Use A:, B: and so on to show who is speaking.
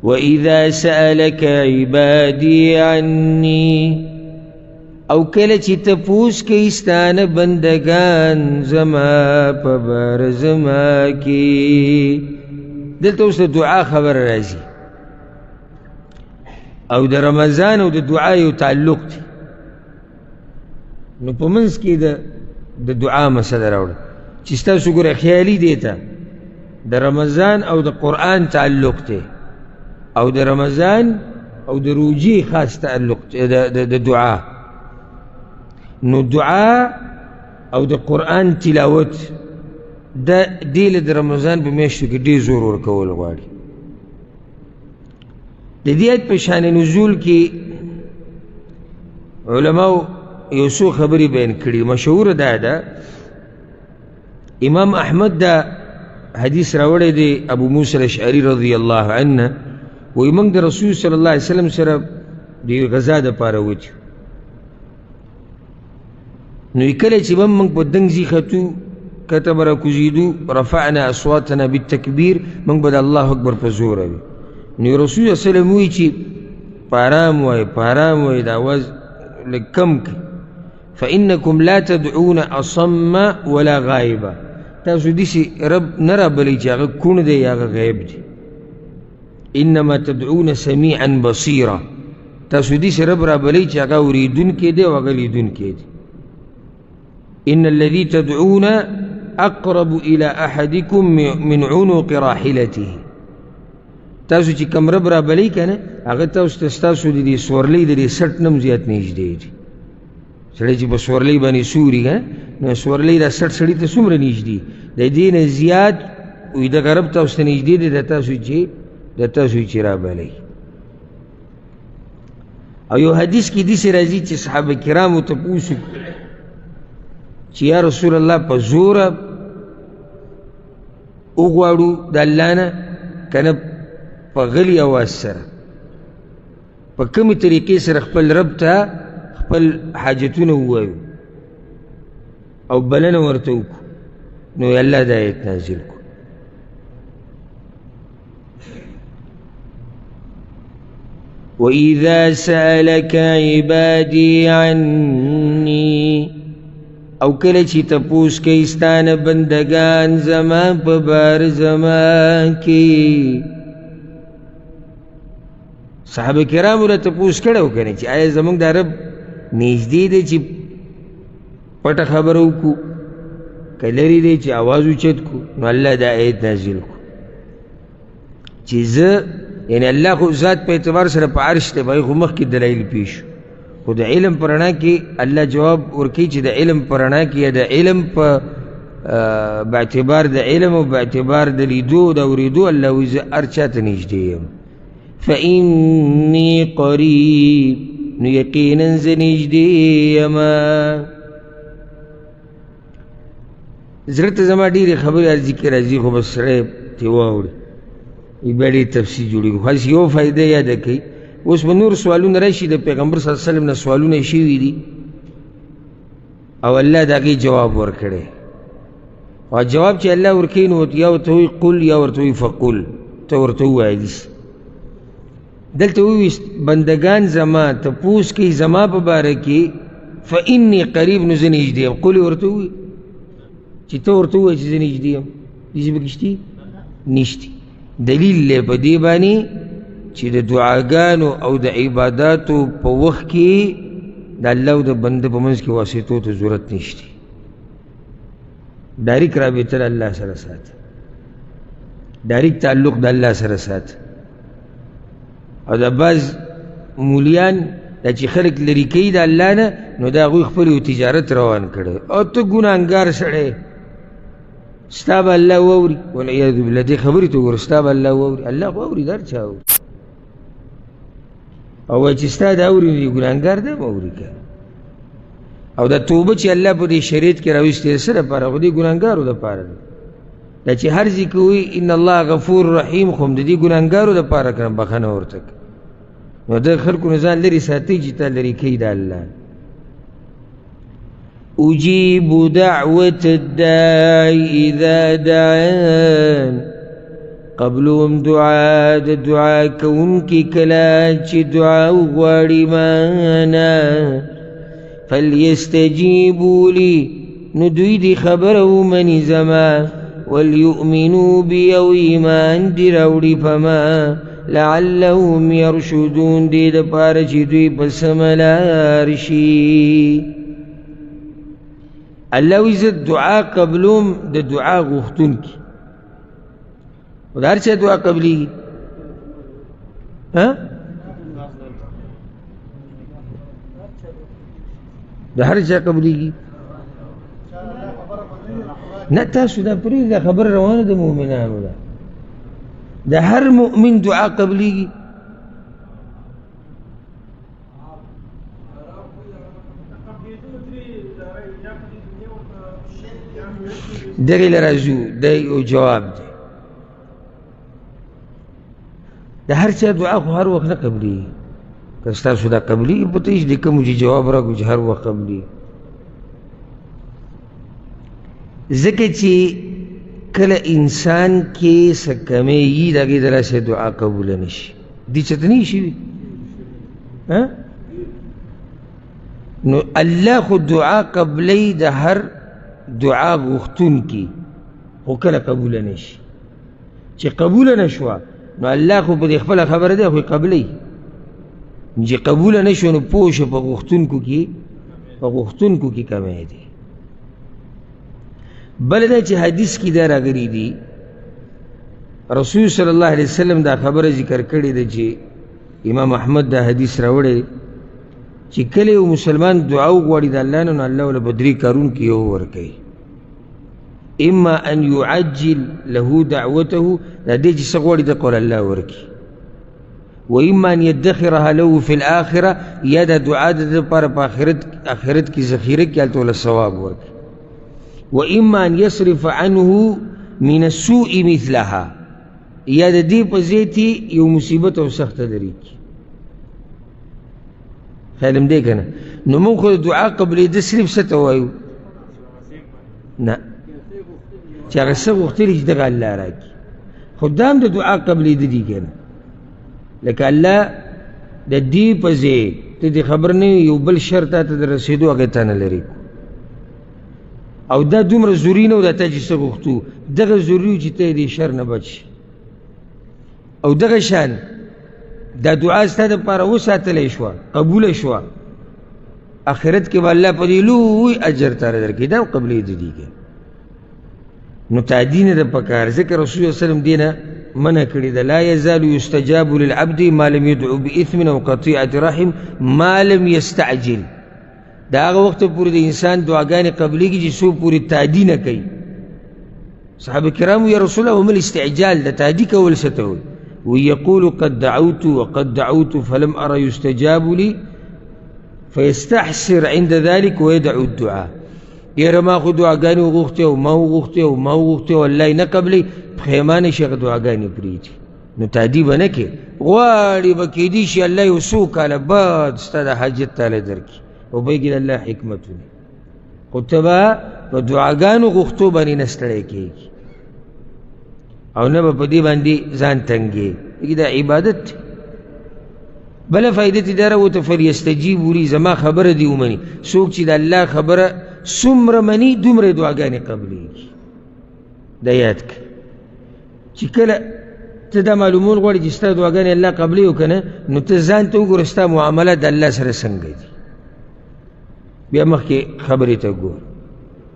A: وإذا سألك عبادي عني او کله چې تپوس کوي ستا نه بندګان زما په باره زما کې. دلته اوس د دعا خبره راځي او د رمضان او د دعا یو تعلق دی. نو په منځ کې د دعا مسله راوړه چې ستاسو ګوره خیالي دی ته د رمضان او د قرآن تعلق دی او د رمضان او د روژې خاص تعلق دی د دعا. نو دعا او د قرآن تلاوت دا دې له د رمضان په میاشتو کې ډېر زور ورکول غواړي. د دې آیت په شان نزول کې علماو یو څو خبرې بیان کړي. مشهوره دا ده، امام احمد دا حدیث راوړی دی ابو موسی الاشعري رضی الله عنه، وایي موږ د رسول صلی الله علیه وسلم سره د یوې غذا دپاره وتیو. نو کله چې به موږ په دنګ ځي ختو کته به راکوزېدو، رفعنا اصواتنا بالتکبیر، موږ به د الله اکبر په زوره وي. نو رسول صلی الله علیه وسلم وایي چې په ارام وایي، په ارام وایي، د اواز لږ کم کړئ. فإنكم لا تدعون أصم ولا غائبا، تاسو داسې رب نه رابلئ چې هغه کوڼ دی یا هغه غیب دی. انما تدعون سميعا بصيرا، تاسو داسې رب رابلئ چې هغه اورېدونکی دی او هغه لیدونکی دی. ان الذي تدعون اقرب الى احدكم من عنق راحلته، تاسو چې کوم رب رابلئ که نه هغه تاسو ته ستاسو د دې سورلۍ د دې سټ نه هم زیات نږدې دی. سړی چې په سورلۍ باندې سوري که نو سورلۍ دا سټ سړي ته څومره نږدې، د دې نه زیات وي دغه رب تاسو ته نږدې دی د تاسو چې رابلئ. او یو حدیث کې داسې راځي چې صحابه کرامو تپوس وکړو چې یا رسول الله په زوره وغواړو د الله نه که نه په غلي اواز سره، په کومې طریقې سره خپل رب ته خپل حاجتونه ووایو او بلنه ورته وکړو. نو الله دا آیت نازل کړو. وإذا سألك عبادي عني او کله چې تپوس کوي ستا نه بندګان زما په بار زما کې. صحابه کرامو له تپوس کړی و که نه چې آیا زموږ دا رب نږدې دی چې پټه خبره وکړو که لرې دی چې اواز اوچت کړو؟ نو الله دا آیت نازل کړو چې زه یعنی الله خو ذات په اعتبار سره په عرش دی، به خو مخکې دلایل پیش، خو د علم په رڼا کې الله جواب ورکوي چې د علم په رڼا کې یا د علم په باعتبار د علم او باعتبار د لیدو د اورېدو الله وایي زه هر چا ته نږدې یم. فإني قریب، نو یقینا زه نږدې یم. زړه ته زما ډېرې خبرې هر ځای کې راځي خو بس سړی ترې واوړي بیا ډېر تفصیل جوړېږي، خو هسې یو فایده یاده کوي. اوس به نور سوالونه راشي، د پیغمبر صلی الله علیه وسلم نه سوالونه شوي دي او الله د هغې جواب ورکړی. او جواب چې الله ورکوي نو یا ورته وایي قل یا ورته وایي فقل، ته ورته ووایه داسې. دلته وویست بندګان زما تپوس کوي زما په باره کې فإني قریب، نو زه نږدې یم. قل یې ورته ووایي چې ته ورته ووایه چې زه نږدې یم، داسې پکې شتي نشتي. دلیل دی په دې باندې چې د دعاګانو او د عباداتو په وخت کې د الله او د بنده په منځ کې واسطو ته ضرورت نشته. ډایرک رابطه د الله سره ساته، ډایرک تعلق د الله سره ساته. او د بعض مولیان دا چې خلک لرې کوي د الله نه، نو د هغوی خپل یو تجارت روان کړی او ته ګناهګار سړی ستا به الله واوري، والعیاذ بالله. دې خبرې ته وګوره، ستا به الله واوري، الله خو اوري، د هر چا اوري. او وایي چې ستا دا اوري نو ګناهګار دی به اوري که نه. او دا توبه چې الله په دې شریعت کې راویستې ده څه دپاره؟ خو دې ګناهګارو دپاره ده. دا چې هر ځای کې وایي ان الله غفور رحیم، خو هم د دې ګناهګارو دپاره که نه بښنه ورته کوي. نو د خلکو نه ځان لرې ساتي چې تا لرې کوي د الله. أجيب دعوة الداعي إذا دعان، قبلوم دعا د دعا کوونکي کله چې دعا وغواړي مانا. فلیستجیبوا لي، نو دوی دې خبره ومني زما، وليؤمنوا بي او ایمان دې راوړي په ما، لعلهم يرشدون، دې دپاره چې دوی په سمه لار شي. الله وایي زه دعا قبلوم د دعا غوښتونکي. خو د هر چا دعا قبلېږي؟ د هر چا قبلېږي؟ نه، تاسو دا پرېږده، خبره روانه د مؤمنانو ده. د هر مؤمن دعا قبلېږي؟ دغې له راځو، دا یو جواب دی. د هر چا دعا خو هر وخت نه قبلېږي. که ستاسو دا قبلېږي پته یې چې د کومو چې جواب راکړو چې هر وخت قبلېږي، ځکه چې کله انسان کې څه کمی وي د هغې د لاسه دعا قبوله نه شي. دې چېرته نه وي شوي؟ نو الله خو دعا قبلوي د هر دعا غوښتونکي، خو کله قبوله نه شي. چې قبوله نه شوه نو الله خو په دې خپله خبره دی، خو یې قبلوي. چې قبوله نه شوه نو پوه شه په غوښتونکو کې کمی دی. بله دا چې حدیث کې دا راغلي دي، رسول صلی الله علیه وسلم دا خبره ذکر کړې ده چې امام احمد دا حدیث راوړی چې کله یو مسلمان دعا وغواړي د الله نه، نو الله ورله په درې کارونو کې یو ورکوي. اما ان يعجل له دعوته، دا دی چې څه غواړي دغه ورله الله ورکړي، واما ان يدخرها له في الآخرة، یا دا دعا د ده لپاره په آخرت کې ذخیره کړي، هلته ورله ثواب ورکړي. واما ان يصرف عنه من السوء مثلها، یا د دې په ځای کې یو مصیبت او سخته لرې کړي. خیال هم دی که نه؟ نو موږ خو د دعا قبلېده صرف څه ته وایو؟ نه، چې هغه څه غوښتلي چې دغه الله راکړي، خو دا هم د دعا قبلېده دي که نه؟ لکه الله د دې په ځای ته دې خبر نه یو بل شر تا ته د رسېدو هغې ته نه لرې کړو. او دا دومره ضروري نه و دا تا چې څه غوښتو، دغه ضروري و چې ته دې شر نه بچ شې. او دغه شان دا دعا ستا دپاره وساتلی شوه، قبوله شوه، آخرت کې به الله په دې لوی اجر تاله درکړي. دا هم قبلېده دي که نو تعدي نه ده پکار، ځکه رسول الله صلی الله علیه وسلم دې نه منع کړې ده، لا یزال یستجاب للعبد ما لم یدعو بإثم او قطیعة رحم ما لم یستعجل. د هغه وخته پورې د انسان دعاګانې قبلېږي چې څو پورې تعدي نه کوي. صحابه کرامو یا رسول الله وما الاستعجال، د تعدي کول څه ته وایي؟ ویقول قد دعوت وقد دعوت فلم أرى يستجاب لي فيستحسر عند ذلك ويدعو الدعاء. یاره ما خو دعاګانې وغوښتې او ما وغوښتې او ما وغوښتې والله یې نه قبلوي، پښیمانه شي هغه دعاګانې پرېږدي. نو تعدي به نه کوې، غواړي به کېدی شي الله یو څو کاله بعد ستا د حاجت تاله درکړي او به یې د الله حکمتونه، خو ته به په دعاګانو غوښتو باندې نه ستړی کېږي او نه به په دې باندې ځان تنګې، ځکه دا عبادت دی. بله فایده ترې دا راووته فلیستجیبوا لي، زما خبره دې ومني. څوک چې د الله خبره څومره مني دومره یې دعاګانې قبلېږي. دا یاد کړه چې کله ته دا معلومول غواړې چې ستا دعاګانې الله قبلوي او که نه، نو ته ځان ته وګوره ستا معامله د الله سره څنګه دي. بیا مخکې خبرې ته ګوره.